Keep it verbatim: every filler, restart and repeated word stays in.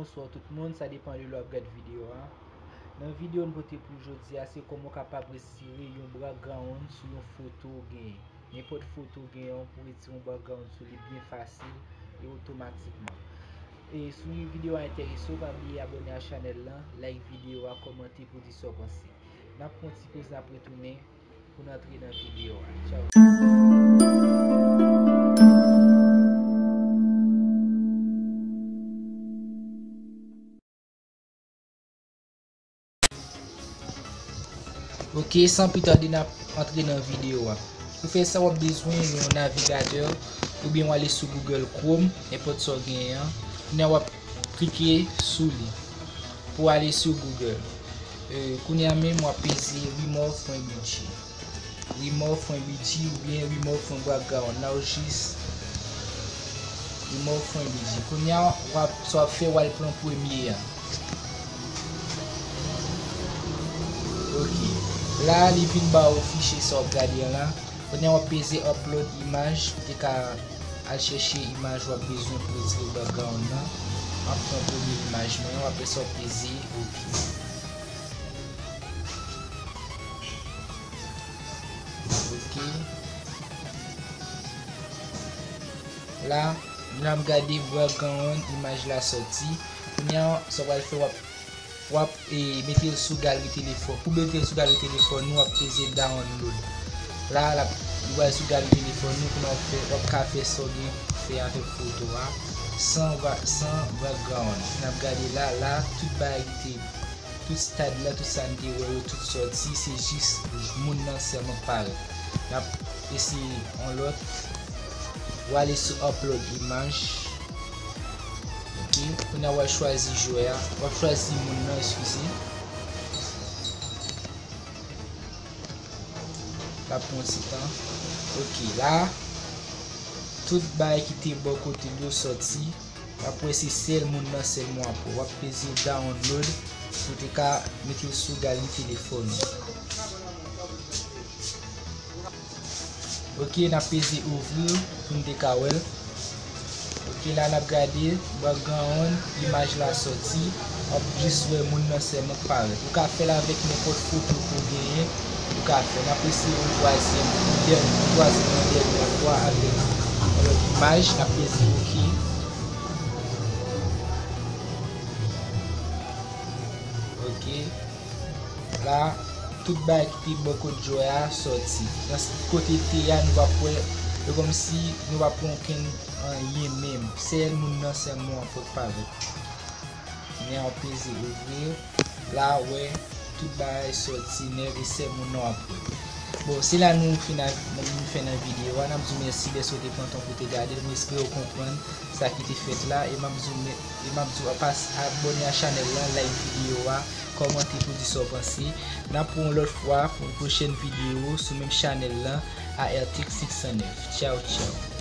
Bonswa tout moun, sa depan de lè w ap gad videyo a. Nan videyo n pote pou jodi a, se kòman w kapab retire yon background sou yon foto w genyen. Nenpòt foto w genyen an, pou retire yon background sou li byen fasil e otomatikman. E si videyo a enterese w, pa bliye abòne a chanèl lan, like videyo a, kòmante pou di sa w panse. N ap pran yon ti poz, n ap retounen pou n antre nan videyo a. Tchaw. Ok, san pli tande, n ap antre nan videyo a. Pou fè sa, w ap bezwen yon navigatè oubyen w ale sou Google Chrome, nenpòt sa w genyen an. Kounye a, w ap klike sou li pou ale sou Google. E, kounye a menm, w ap peze remove pwen B G. Remove pwen B G oubyen remove pwen background. La w jis remove pwen B G. Kounye a, w ap, sa w ap fè, w al pran premye a. Ok. La, li vin ba ou fichye sa w ap gade an la. Kounye a, w ap peze upload imaj, ou te ka al chèche imaj w ap bezwen pou retire background nan. W ap pran premye imaj mwen an, apre sa w ap peze ok. Ok. La, n ap gade background imaj la sòti. Kounye a, sa w pral fè, w ap, w ap, e, mete l sou galri telefòn. Pou mete l sou galri telefòn ou, w ap peze download. La, l ap, li pral sou galri telefòn ou, kounye a w ap fè, w ap ka fè sa w gen pou fè avèk foto a, san ba-, san background. N ap gade la, la, tout bagay ki te Tout stad la, tout sa n te wè yo, tout sòti, se jis moun nan sèlman k parèt. N ap eseye yon lòt. W ale sou upload imaj. Ok, kounye a w al chwazi jwè a. W ap chwazi moun nan, eskize. L ap pran ti tan. Ok, la, tout bagay ki te bò kote l yo sòti. W ap wè se sèl moun nan sèlman w ap wè. W ap peze download pou te ka mete l sou galri telefòn ou. Ok, n ap peze ouvri l pou n te ka wè l. Ok, la n ap gade background imaj la sòti. W ap jis wè moun nan sèlman k parèt. Ou ka fè l avèk nenpòt foto ke w genyen. Ou ka fè. N ap eseye yon twazyèm, yon dèn-, yon twazyèm, yon dènye fwa avèk yon lòt imaj. N ap peze ok. Ok. La, tout bagay ki te bò kot jwè a sòti. Nan s-, kote l te ye a, nou p ap wè, e kòmsi nou p ap wè okenn anyen menm. Sèl moun nan sèlman an pot parèt. Men w peze ouvri. La, w wè, tout bagay sòti nèt e sèl moun nan w ap wè. Bon, se la nou fin a-, nou fin nan videyo a. N ap di w mèsi dèske w te pran tan pou w te gade l. Mwen espere w konprann sa ki te fèt la. E m ap di w mè-, e m ap di w pas-, abòne a chanèl lan, like videyo a, kòmante pou di sa w panse. N ap wè yon lòt fwa pou yon pwochèn videyo sou menm chanèl lan, A R Tech senk san nèf. Tchaw, tchaw.